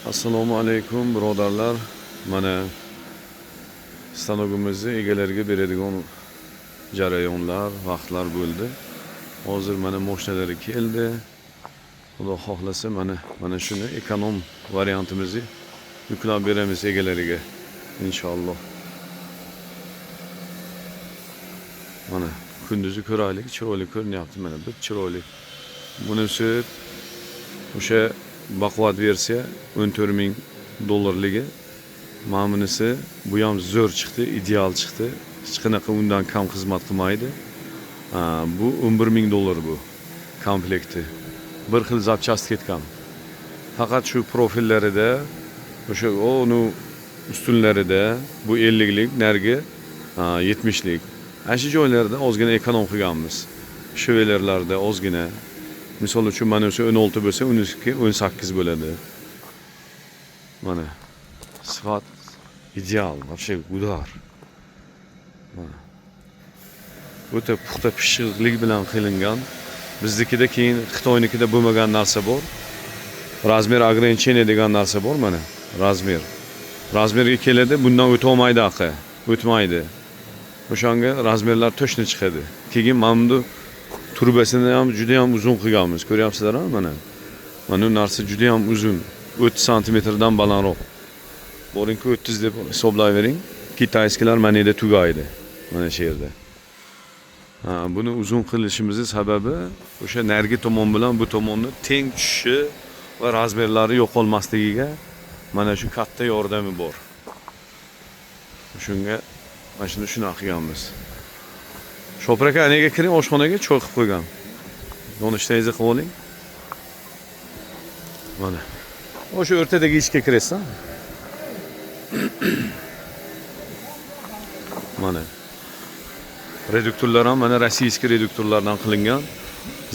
Assalomu alaykum, birodarlar. Mana stanogimizni egalariga beradigan jarayonlar, vaqtlar bo'ldi. Hozir mana moshinalari keldi. Xudo xohlasa, mana shuni ekonom variantimizni yuklab beramiz egalariga, inshaalloh. Mana kunduzi ko'raylik, chiroyli ko'rinyapti, mana bir chiroyli. Bunisi o'sha baquvvat versiya, 14 ming dollarligi. Mana bunisi, bu ham zo'r chiqdi, ideal chiqdi. Hech qanaqa undan kam xizmat qilmaydi. Ha, bu 11 ming dollar bu komplekti. Bir xil запчасть ketgan. Faqat shu profillarida, o'sha uni ustunlarida bu 50 lik, narigi 70lik. Ana shu joylarda ozgina ekonom qilganmiz. Швеллер larda ozgina. Misol uchun, mana shu 16 bo'lsa, uniki 18 bo'ladi. Mana sifat ideal, вообще удар. Mana. O'ta puxta pishiqlik bilan qilingan. Biznikida, keyin Xitoynikida bo'lmagan narsa bor. Размер ограничение degan narsa bor, mana. Размер. Размер ga keladi, bundan o'ta olmaydi aqi. O'tmaydi. O'shanga размер lar точно chiqadi. Keyin mana bu trubasini ham juda ham uzun qilganmiz. Ko'ryapsizlar, mana. Mana bu narsa juda ham uzun. 30 santimetrdan balandroq. Boringki, 30 deb hisoblayvering. Китайский lar mana yerda tugaydi. Mana shu yerda. Ha, buni uzun qilishimizni sababi o'sha narigi tomon bilan bu tomonni teng tushishi va размер lari yo'qolmasligiga mana shu katta yordami bor. Shunga mana shuni shunaqa qilganmiz. Shopir aka, anaga kiring, oshxonaga choy qilib qo'ygan. Nonushtangizni qilib oling. Mana. O'sha o'rtadagi eshikka kirasiz. Mana. Reduktorlar ham mana российский reduktorlardan qilingan.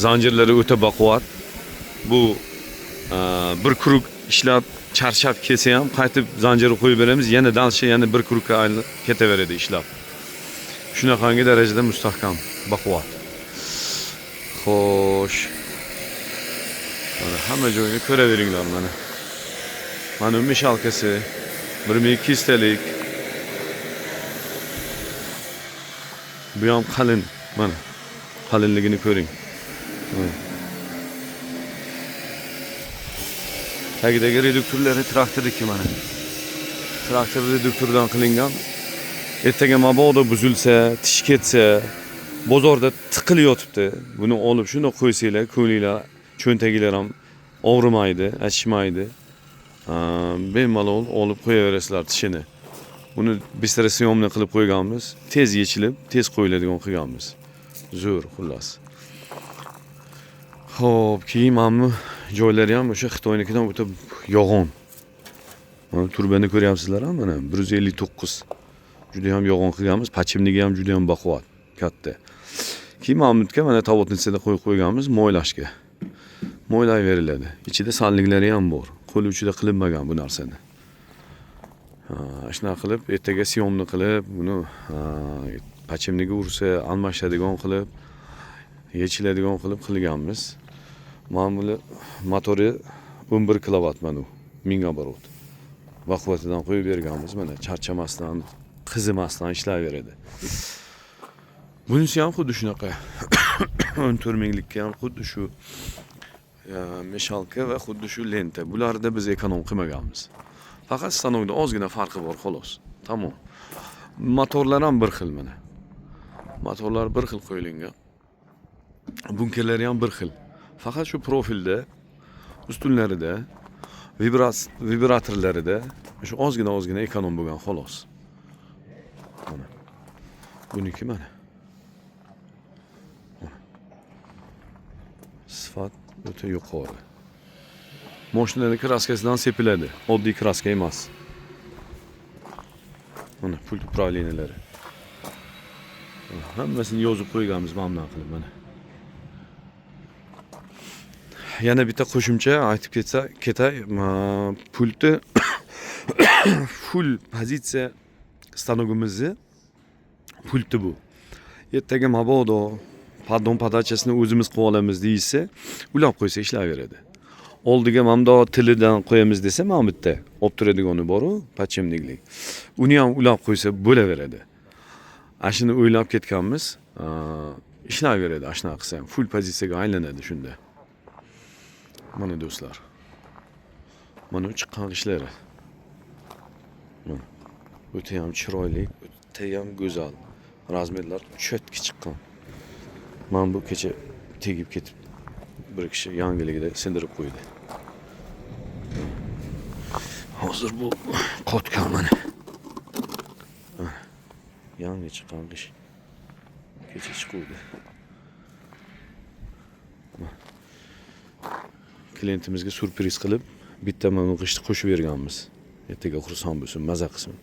Zanjirlari o'ta baquvvat. Bu bir круг ishlab charchab kelsa ham, qaytib zanjirni qo'yib beramiz, yana дальше yana bir круг ga aylanib ketaveradi ishlab. Shunaqangi darajada mustahkam, baquvvat. Xo'sh. Mana hamma joyini ko'raveringlar, mana. Mana bu мешалка si 1200 talik. Bu ham qalin, mana. Qalinligini ko'ring. Mana. Tagidagi reduktorlari traktorniki, mana. Traktor reduktoridan qilingan. Ertaga mabodo buzilsa, tish ketsa, bozorda tiqilib yotibdi. Buni olib shundoq qo'ysanglar, ko'nglinglar, cho'ntaginglar ham og'rimaydi, achishmaydi. Bemalol olib qo'yaverasizlar tishini. Buni быстросъёмный qilib qo'yganmiz. Tez yechilib, tez qo'yiladigan qilganmiz. Zo'r, xullas. Xo'p, keyin mana bu joylari ham o'sha Xitoynikidan o'ta yo'g'on. Mana turbani ko'ryapsizlar, mana 159. Juda ham yo'g'on qilganmiz. Подшипник i ham juda ham baquvvat, katta. Keyin mana bu yerga mana тавотница da qo'yib qo'yganmiz moylashga. Moylayveriladi. Ichida сальник lari ham bor. Qo'l uchida qilinmagan bu narsani. Ha, shunaqa qilib ertaga съёмный qilib, buni подшипник i ursa almashadigan qilib, yechiladigan qilib qilganmiz. Mana buni motori 11 kilovat, mana u 1000 оборот. Baquvvatidan qo'yib berganmiz, mana charchamasdan, qizimasdan ishlayveradi. Bunisi ham xuddi shunaqa. 14 minglikka ham xuddi shu мешалка va xuddi shu lenta. Bularda biz ekonom qilmaganmiz. Faqat stanokda ozgina farqi bor, xolos. Tamom. Motorlar ham bir xil, mana. Motorlar bir xil qo'yilgan. Bunkerlari ham bir xil. Faqat shu profilda, ustunlarida, vibratorlarida shu ozgina ozgina ekonom bo'lgan, xolos. Mana. Buniki mana. Mana. Sifat o'ta yuqori. Mashinaning краска sidan sepiladi. Oddiy краска emas. Mana pult управления lari. Hammasini yozib qo'yganmiz mana bundan qilib, mana. Yana bitta qo'shimcha aytib ketsa, ketay, pultni full pozitsiya stanogimizni pulti bu. Ertaga mabodo поддон подача sini o'zimiz qilib olamiz deyishsa, ulab qo'ysa ishlayveradi. Oldiga mana bundoq tilidan qo'yamiz desa, mana bu yerda olib turadigani boru, подшипник lik. Uni ham ulab qo'ysa bo'laveradi. Ana shuni o'ylab ketganmiz. Ishlayveradi ana shunaqa qilsa ham. Full pozitsiyaga aylanadi shunda. Mana, do'stlar. Mana u chiqqan g'ishlari. Mana. O'ta ham chiroyli, o'ta ham go'zal. Размер lar чётко chiqqan. Mana bu kecha tegib ketib, bir kishi yangiligida sindirib qo'ydi. Hozir bu qotgan mana. Mana. Yangi chiqqan g'isht. Kecha chiquvdi. Mana. Klientimizga syurpriz qilib, bitta mana bu g'ishtni qo'shib berganmiz. Ertaga xursand bo'lsin, maza qilsin.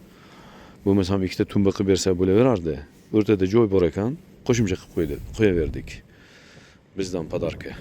Bo'lmasam ikkita tumba qilib bersa bo'laverardi. O'rtada joy bor ekan, qo'shimcha qilib qo'ydi, qo'yaverdik. Bizdan подарка.